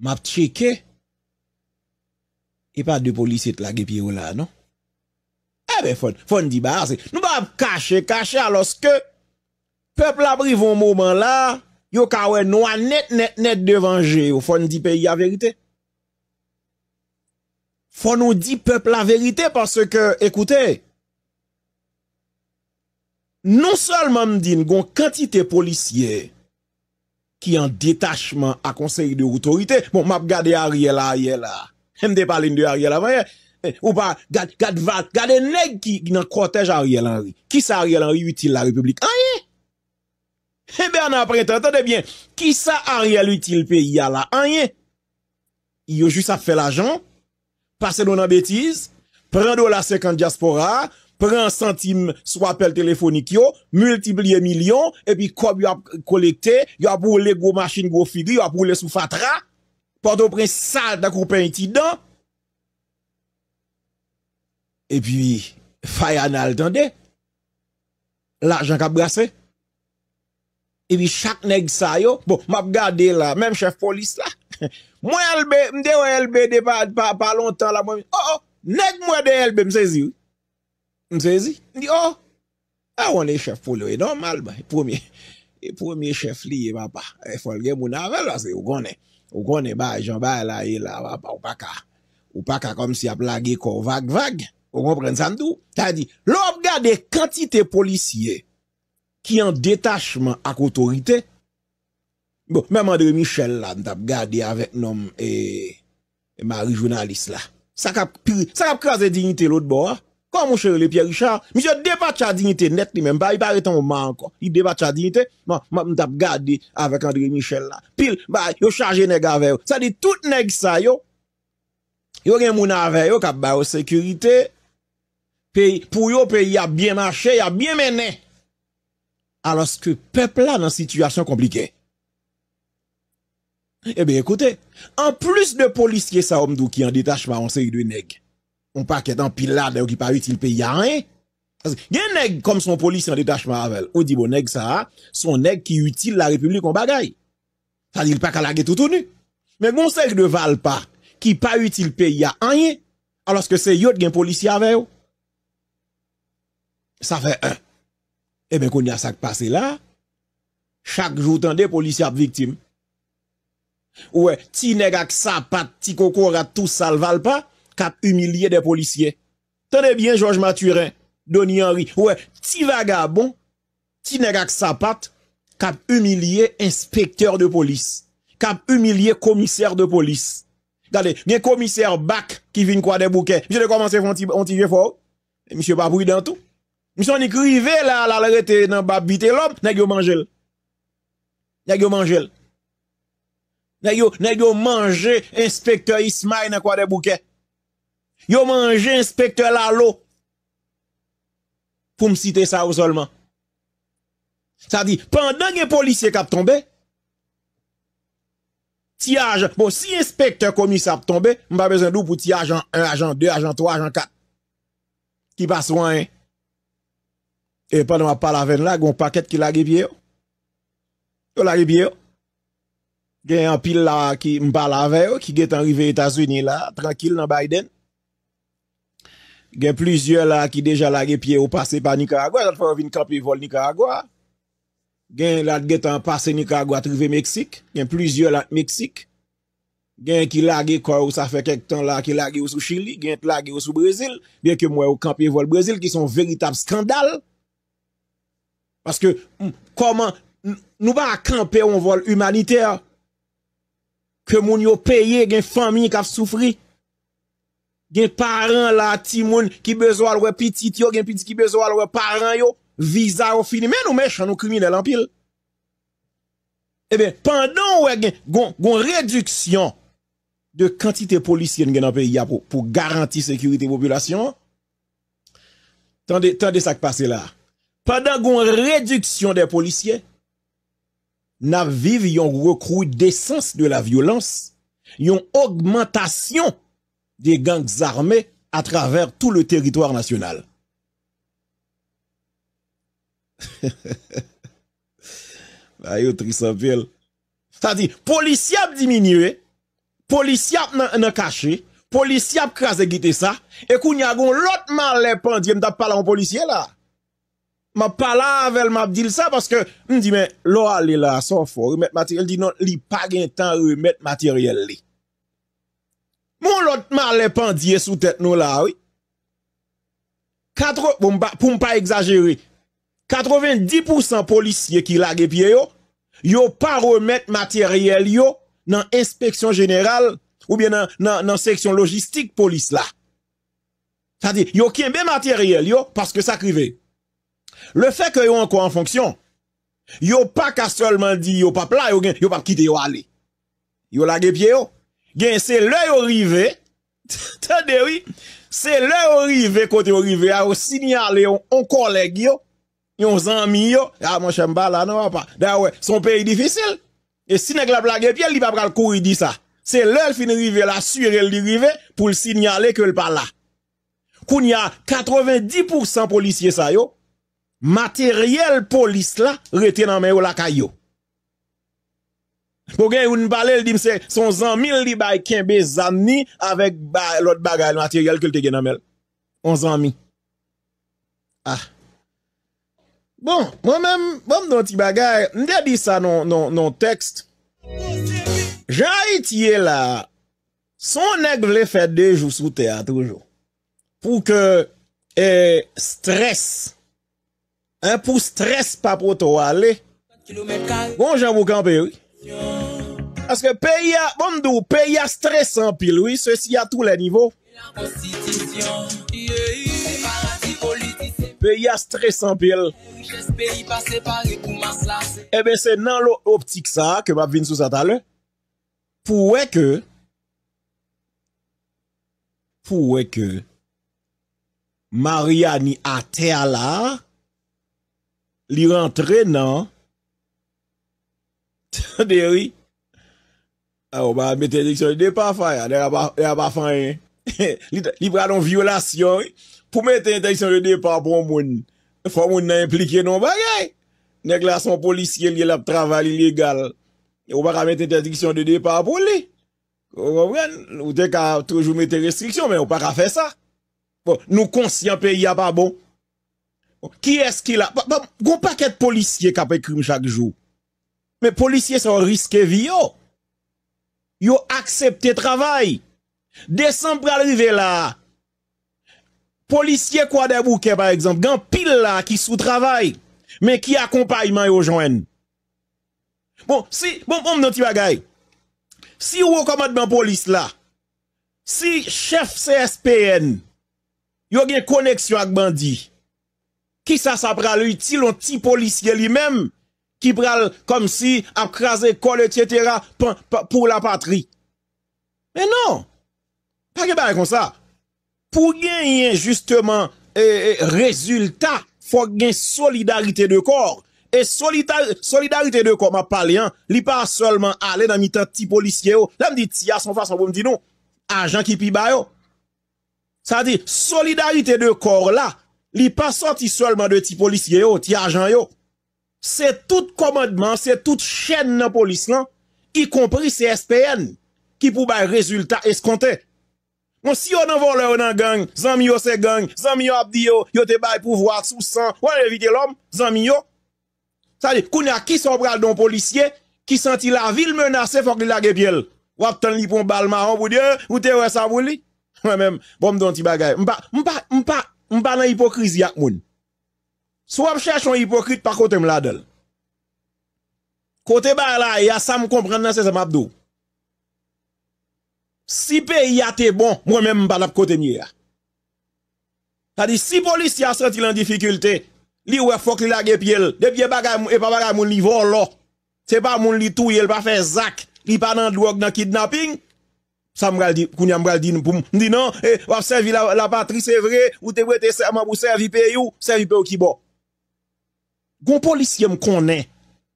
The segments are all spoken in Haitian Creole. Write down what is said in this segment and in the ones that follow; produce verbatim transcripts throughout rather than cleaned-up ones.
M ap tcheke. E pa de polisye t lage pye yo la, non? Enben, fò, fò n di bagay, se, nou pa ap kache, kache, alòske pèp la ap rive yon moman la, yo ka wè nwa nèt, nèt, nèt devan je yo. Fò n di peyi a verite. Fò nou di pèp la verite, paske, ekoute, non sèlman m di n gon kantite polisye ki an detachman ak yon seri de otorite. Bon, m ap gade Ariel a, Ariel a. M te pale n de Ariel avan yè. Eh, ou pa, gad, gad, va, gade nèg ki, ki nan kòtèj Ariel Henry. Kisa Ariel Henry itil la Repiblik? Anyen. E Bernard Printemps, tande byen. Kisa Ariel itil peyi a la? Anyen. Yo jis ap fè lajan, pase nou nan betiz, pran dola senkant dyaspora a, pran santim sou apèl telefonik yo, miltipliye milyon, epi kòb yo ap kolekte, yo ap woule gwo machin, gwo figi, yo ap woule sou fatra, Pòtoprens sal tankou pen itidan. Epi, faya n al tande, lajan k ap brase. Epi chak nèg sa yo, bon, m ap gade la, menm chèf polis la. Mwen Elbe, m te wè Elbe de pa, pa, pa lontan la, mwen, oh, oh, nèg m wè de Elbe, m sezi, wi. M sezi. M di, oh, a, on e chèf pou li, wi, nòmalman. E premye, e premye chèf li ye, papa. E fò l gen moun avè l, paske ou konnen. Ou konnen bagay, jan bagay la ye la, papa, ou pa ka. Ou pa ka kòmsi ap lage kò w vag, vag. Ou konprann sa m di w? Sa di, lè w ap gade kantite polisye ki an detachman ak otorite. Bon, menm André Michel la, m t ap gade avèk nonm e, e mari jounalis la. Sa k ap pi, sa k ap kraze diyite lòt bò a. Kòman mouche rele Pierre Richard? Misye depatcha diyite nèt li menm, pa, li pa rete yon ma ankò. Li depatcha diyite. M, m, m t ap gade avèk André Michel la. Pil, ba, yo chaje nèg avè yo. Sa di tout nèg sa yo, yo gen moun avè yo k ap ba yo sekirite. Peyi, pou yo, peyi ap byen mache, y ap byen mennen. Alòske pèp la nan sitiyasyon konplike. Ebyen, ekoute, anplis de polisye sa yo m di w ki an detachman, yon seri de nèg, yon pakèt, anpil ladan yo ki pa itil peyi a anyen. Paske gen nèg kòm se yon polisye an detachman avè l, ou di, bon, nèg sa a, se yon nèg ki itil la Repiblik yon bagay. Sa di, li pa ka lage toutouni. Men gen yon seri de valpa ki pa itil peyi a anyen, alòske se yo t gen polisye avè yo. Sa fè en. Ebyen, kounye a, sa k pase la, chak jou w tande polisye ap viktim. Ou wè, ti nèg ak sapat, ti kokorat, tou sal valpa, k ap imilye de polisye. Tande byen, Georges Mathurin, Donny Henry. Ou wè, ti vagabon, ti nèg ak sapat, k ap imilye enspektè de polis, k ap imilye komisè de polis. Gade, gen komisè Bak ki vin Kwadèboukè. Misye te kòmanse fè yon ti, yon ti jefò. Misye pa pridan tou. Misye annik rive la, la, l rete nan bab Vitelòm, nèg yo manje l. Nèg yo manje l. Nèg yo, nèg yo manje enspektè Ismay nan Kwadèboukè. Yo manje enspektè Lalo. Pou m site sa yo sèlman. Sa di, pandan gen polisye k ap tonbe, ti ajan, bon, si enspektè komisè ap tonbe, m pa bezwen di w pou ti ajan en, ajan de, ajan twa, ajan kat. Ki pa sou anyen. E pandan m ap pale avè n la, gen yon pakèt ki lage pye yo. Yo lage pye yo. Gen anpil la ki m pale avè yo, ki gentan rive Etazini la, trankil nan Biden. Gen plizyè la ki deja lage pye yo pase pa Nikaragwa, sa fè yo vin kanpe vòl Nikaragwa. Gen la gentan pase Nikaragwa t rive Meksik. Gen plizyè la Meksik. Gen ki lage kò yo, sa fè kèk tan la, ki lage yo sou Chili, gen t lage yo sou Brezil, byen ke m wè yo kanpe vòl Brezil, ki se yon veritab eskandal. Paske, m, kòman, n, nou pa kanpe yon vòl imanitè, ke moun yo peye, gen fanmi k ap soufri, gen paran la, timoun ki bezwen al wè pitit yo, gen pitit ki bezwen al wè paran yo, viza yo fini. Men nou mechan, nou kriminèl anpil. Ebyen, pandan w wè gen, gon, gon rediksyon de kantite polisye n gen nan peyi a pou, pou garanti sekirite popilasyon an, tande, tande sa k pase la a. Pandan gon rediksyon de polisye, n ap viv yon recrudescence de la violence, yon ogmantasyon de gangs armés à travers tout le territoire national. Bagay yo tris anpil. Sa di, polisye ap diminye, Polisye ap nan, nan kache, polisye ap kraze kite sa, e kounye a gon lòt malè pandye, m t ap pale a yon polisye la. M ap pale avè l, m ap di l sa, paske m di, men, lè w ale la, sa w fè, w remèt materyèl, li di non, li pa gen tan remèt materyèl li. Men yon lòt malè pandye sou tèt nou la, wi. Katro, bon, m pa, pou m pa egzajere, katrevendis pousan polisye ki lage pye yo, yo pa remèt materyèl yo nan enspeksyon jeneral oubyen nan, nan, nan seksyon lojistik polis la. Sa di, yo kenbe materyèl yo paske sa k rive. Lefètke yo ankò an fonksyon, yo pa ka sèlman di yo p ap la, yo gen, yo p ap kite yo ale. Yo lage pye yo. Gen, se lè yo rive, tande wi, se lè yo rive kote yo rive a, yo siyale yon, yon kòlèg yo, yon zanmi yo, a monchè, m pa la non, papa. Dayè, wè, se yon peyi difisil. E si nèg la ap lage pye l, li pa pral kouri di sa. Se lè l fin rive, l asire l li rive, pou l siyale ke l pa la. Kounye a, katrevendis pousan polisye sa yo, materyèl polis la rete nan men yo lakay yo. Pou gen youn pale, l di m se, se yon zanmi l li bay kenbe zam ni avèk ba, lòt bagay, materyèl ke l te gen nan men l. Yon zanmi. Ah. Bon, mwen menm, ban m di yon ti bagay. M te di sa nan, nan, nan tèks. Jan Ayiti ye la, si yon nèg vle fè de jou sou tè a toujou, pou ke, eh, strès, en, pou strès pa pote w ale, gon jan pou kanpe, wi. Paske peyi a, bon, m di w, peyi a strese anpil, wi, sesi a tou lè nivo. Peyi a strese anpil. Ebyen, se nan lo, optik sa a ke m ap vin sou sa talè. Pou wè ke, pou wè ke Mariani atè a la, li rantre nan, tande wi. A, ou pa mete entèdiksyon de depa, Faya, nèg la pa, nèg la pa fè anyen. Li, li pral yon vyolasyon, wi. Pou mete entèdiksyon de depa pou yon moun, fò moun nan enplike nan yon bagay. Nèg la se yon polisye, li, l ap travay, li legal. Ou pa ka mete entèdiksyon de depa pou li. Ou konprann? Ou te ka toujou mete restriksyon, men ou pa ka fè sa. Bon, nou konsyan peyi a pa bon. Bon, kiyès ki la? Pa, pa, gon pakèt polisye k ap ekri m chak jou. Men polisye sa yo riske vi yo. Yo aksepte travay. Desanm pral rive la. Polisye Kwadèboukè, pa egzanp, gen anpil la ki sou travay, men ki akonpayman yo jwenn? Bon, si, bon, bon, m di yon ti bagay. Si wo kòmandman polis la, si chèf C S P N yo gen koneksyon ak bandi, kisa sa pral itil yon ti polisye li menm ki pral kòmsi ap kraze kò l, etsetera, pa, pa, pou lapatri? Men non! Pa gen bagay konsa. Pou genyen jisteman, e, e, rezilta, fòk gen solidarite de kò. E solida-, solidarite de kò m ap pale an, li pa sèlman ale nan mitan ti polisye yo. Lè m di ti a, se yon fason pou m di nou, ajan ki pi ba yo. Sa di, solidarite de kò la, li pa sòti sèlman de ti polisye yo, ti ajan yo. Se tout kòmandman, se tout chèn nan polis lan, ikonpri C S P N, ki pou bay rezilta eskonte. Bon, si yo nan vòlè, yo nan gang, zanmi yo se gang, zanmi yo ap di yo, yo te bay pouvwa sou san, w al evite lòm, zanmi yo. Sa di, kounye a, kisa w pral di yon polisye ki santi lavi l menase, fòk li lage pye l? W ap tann li pran bal mawon pou di, "Eh, ou te wè sa pou li?" Mwen menm, bon, m di yon ti bagay. M pa, m pa, m pa, m pa nan ipokrizi ak moun. Si w ap chèche yon ipokrit, pa kote m ladan l. Kote bagay la ye a, sa m konprann nan, se sa m ap di w. Si peyi a te bon, mwen menm m pa t ap kote m ye a. Sa di, si polisye a santi l an difikilte, li wè fòk li lage pye l. Depi e bagay, e pa bagay moun, li vòlò. Se pa moun li touye, li pa fè zak, li pa nan dwòg, nan kidnaping. Sa m pral di, kounye a m pral di pou m, m di non, e, w ap sèvi la, lapatri, se vre, ou te prete sèman pou sèvi peyi w, sèvi peyi w ki bò? Gon polisye m konnen,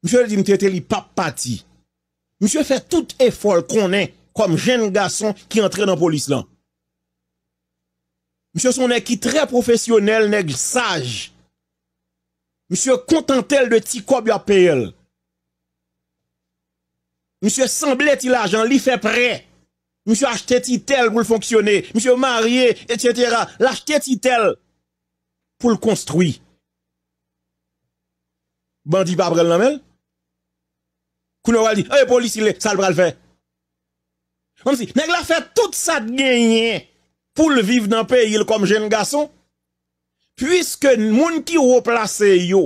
misye te di m trete li p ap pati. Misye fè tout efò l konnen kòm jenn gason ki antre nan polis lan. Misye se yon nèg ki trè pwofesyonèl, nèg saj. Misye kontante l de ti kòb y ap peye l. Misye sanble ti lajan, li fè prè. Misye achte ti tèl pou l fonksyone. Misye marye, etsetera. L achte ti tèl pou l konstwi. Bandi pa pran l nan men l. Kounye a w al di, e polisye, sa l pral fè? Kòmsi, nèg la fè tout sa t genyen pou l viv nan peyi l kòm jenn gason. Piske moun ki wo plase yo,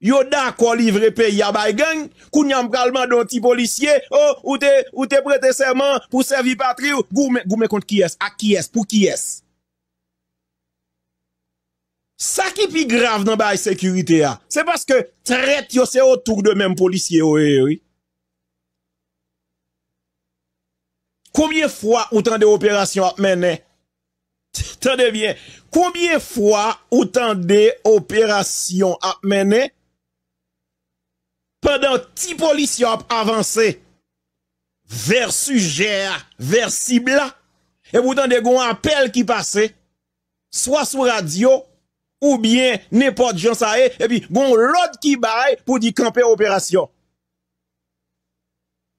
yo dakò livre peyi a bay gang, kounye a m pral mande yon ti polisye, o, ou te, ou te prete sèman pou sèvi patri w, goumen, goumen kont kiyès, ak kiyès, pou kiyès? Sa ki pi grav nan bagay sekirite a, se paske trèt yo se otou de menm polisye yo ye, wi. Konbyen fwa ou tande operasyon ap mennen? Tande byen. Konbyen fwa ou tande operasyon ap mennen pandan ti polisye ap avanse vè sijè a, vè sib la, epi ou tande gon apèl ki pase, swa sou radyo, oubyen nenpòt jan sa ye, epi gon lòd ki bay pou di kanpe operasyon.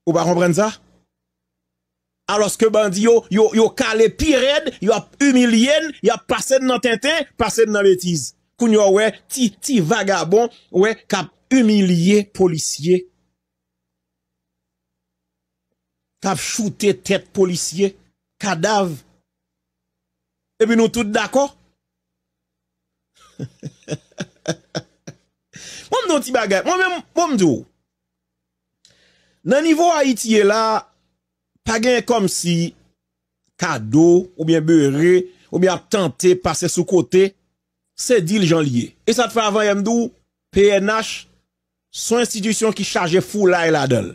Ou pa konprann sa? Alòske bandi yo, yo, yo kale pi rèd, y ap imilye n, y ap pase n nan tenten, pase n nan betiz. Kounye a w wè ti, ti vagabon, w wè, k ap imilye polisye, k ap choute tèt polisye, kadav. Epi nou tout dakò? Mwen m di yon ti bagay. Mwen menm, mwen m di w, nan nivo Ayiti ye la, pa gen kòmsi kado, oubyen bere, oubyen ap tante pase sou kote, se di l jan l ye. E sa t fè avan yè m di w, P N H, se yon enstitisyon ki chaje foulay ladan l.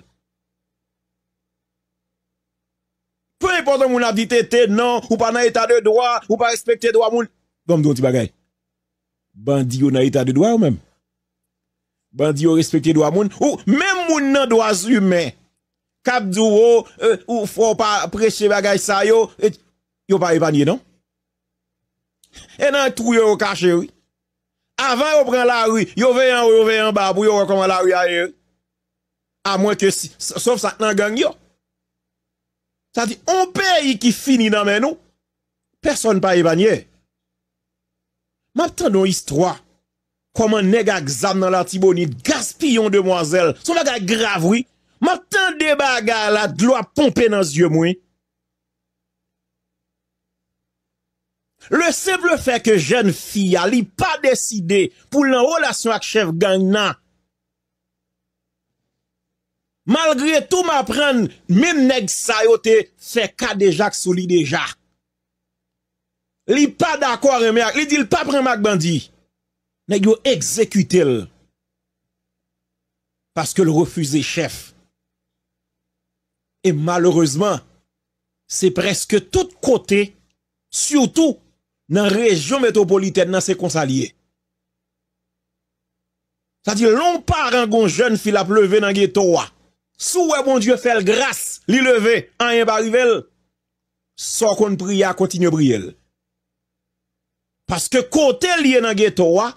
Pe enpòt yon moun ap di tete, non, ou pa nan eta de dwa, ou pa respekte dwa moun. Bon, m di yon ti bagay. Bandi yo nan eta de dwa yo menm. Bandi yo respekte dwa moun. Ou, menm moun nan dwa imen, k ap di w, o, e, ou fò w pa preche bagay sa yo, e, yo pa epanye, non. E nan twou yo, yo kache, wi. Avan yo pran lari, yo veye anwo, yo veye anba pou yo wè kòman lari a ye, wi. Amwen ke si, s-, sof sa k nan gang yo. Sa di, on peyi ki fini nan men nou, pèsòn pa epanye. M ap tande yon istwa, kòman nèg ak zam nan Latibonit gaspiye yon demwazèl. Se yon bagay grav, wi. M ap tande bagay la, dlo ap ponpe nan zye m, wi. Le simple fait que jèn fi a, li pa deside pou l nan relasyon ak chèf gang nan. Malgre tou, m aprann, menm nèg sa yo te fè kadejak sou li deja. Li pa dakò renmen ak, li di l p ap renmen ak bandi. Nèg yo egzekite l. Paske l refize chèf. E malerezman, se prèske tout kote, sitou nan rejyon metwopolitèn nan, se konsa l ye. Sa di, lè yon paran gon jèn fi l ap leve nan geto a, si w wè Bondye fè l gras, li leve, anyen pa rive l, sa w konn priye a, kontinye priye l. Paske kote l ye nan geto a,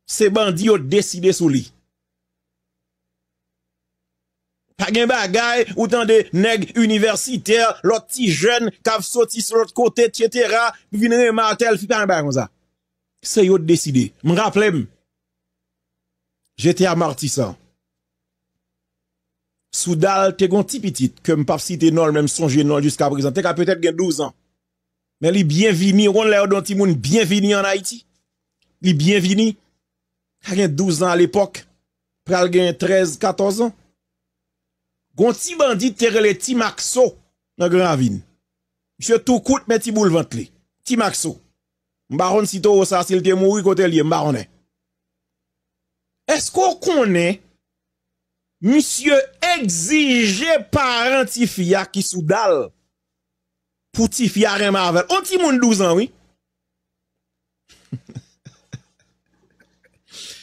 se bandi yo deside sou li. Pa gen bagay, ou tande nèg inivèsitè, lòt ti jèn k ap soti sou lòt kote, etsetera, vin renmen a tèl fi, pa gen bagay konsa. Se yo t deside. M raple m, j'étais à Martissant. Soudal te gon ti pitit, ke m p ap site non l, men m sonje non l jiskaprezan, te ka petèt gen douz an. Men li byen vini, ou konn lè yo di yon timoun byen vini ann Ayiti? Li byen vini. Ka gen douz an alepòk, pral gen trèz, katòz an. Gon ti bandi te rele Ti Makso nan Gran Ravin. Misye tou kout, men ti boul vant li. Ti Makso. M pa konn si towo sa, si l te mouri, kote l ye, m pa konnen. Èske w konnen misye egzije paran tifi a ki sou dal pou tifi a renmen avè l? On timoun douz an, wi.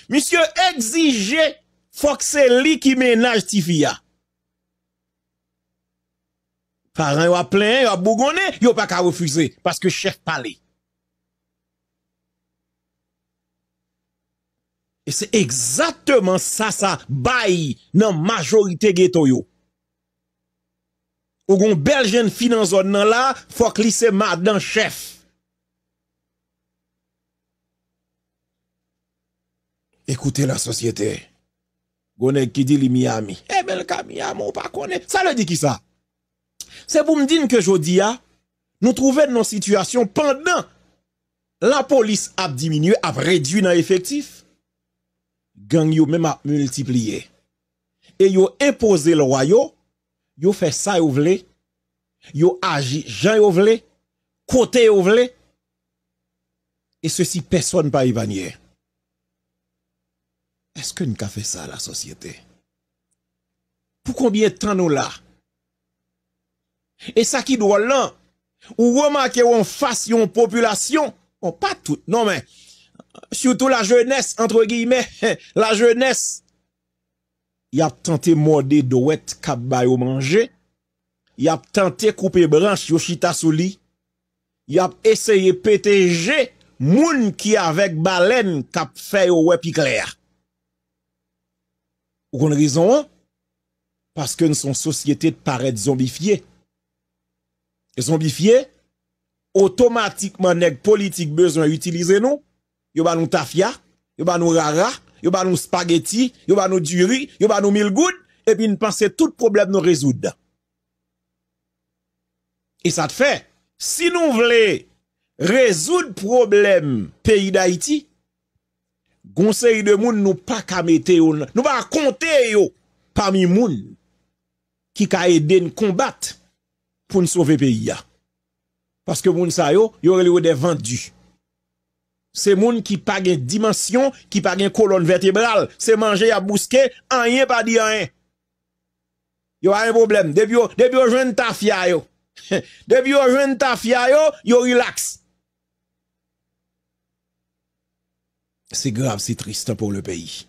Misye egzije fòk se li ki mennaj tifi a. Paran yo ap plenyen, yo ap bougonnen, yo pa ka refize, paske chèf pale. E se egzakteman sa sa bay nan majorite geto yo. Ou gon bèl jèn fi nan zòn nan la, fòk li se madan chèf. Écoutez la société. Gon nèg ki di li Miami. Ebyen, l ka Miami, ou pa konnen. Sa vle di kisa? Se pou m di n ke jodi a, nou twouve n nan sitiyasyon pandan lapolis ap diminye, ap redui nan efektif, gang yo menm ap miltipliye. E yo enpoze lwa yo, yo fè sa yo vle, yo aji jan yo vle, kote yo vle, et ceci personne pas épargné. Èske n ka fè sa, la sosyete? Pou konbyen tan nou la? E sa ki dwòl lan, ou remake w anfas yon popilasyon, bon, pa tout, non, men, sitou la jeunesse, entre guillemets, la jeunesse, y ap tante mòde dwèt k ap ba yo manje, y ap tante koupe branch yo chita sou li, y ap eseye pete je moun ki avèk balèn k ap fè yo wè pi klè a. Ou konn rezon an? Paske n se yon sosyete k parèt zonbifye. Zonbifye, otomatikman nèg politik bezwen itilize nou, yo ba nou tafya, yo ba nou rara, yo ba nou spageti, yo ba nou diri, yo ba nou mil goud, epi n panse tout pwoblèm nou rezoud. E sa t fè, si nou vle rezoud pwoblèm peyi Dayiti, gon seri de moun nou pa ka mete yo nan, nou pa ka konte yo pami moun ki ka ede n konbat pou n sove peyi a. Paske moun sa yo, yo rele yo des vendus. Se moun ki pa gen dimansyon, ki pa gen kolòn vètebral. Se manje y ap bouske, anyen pa di anyen. Yo pa gen pwoblèm. Depi yo, depi yo jwenn tafya yo. Depi yo jwenn tafya yo, yo rilaks. C'est grave, c'est triste pour le pays.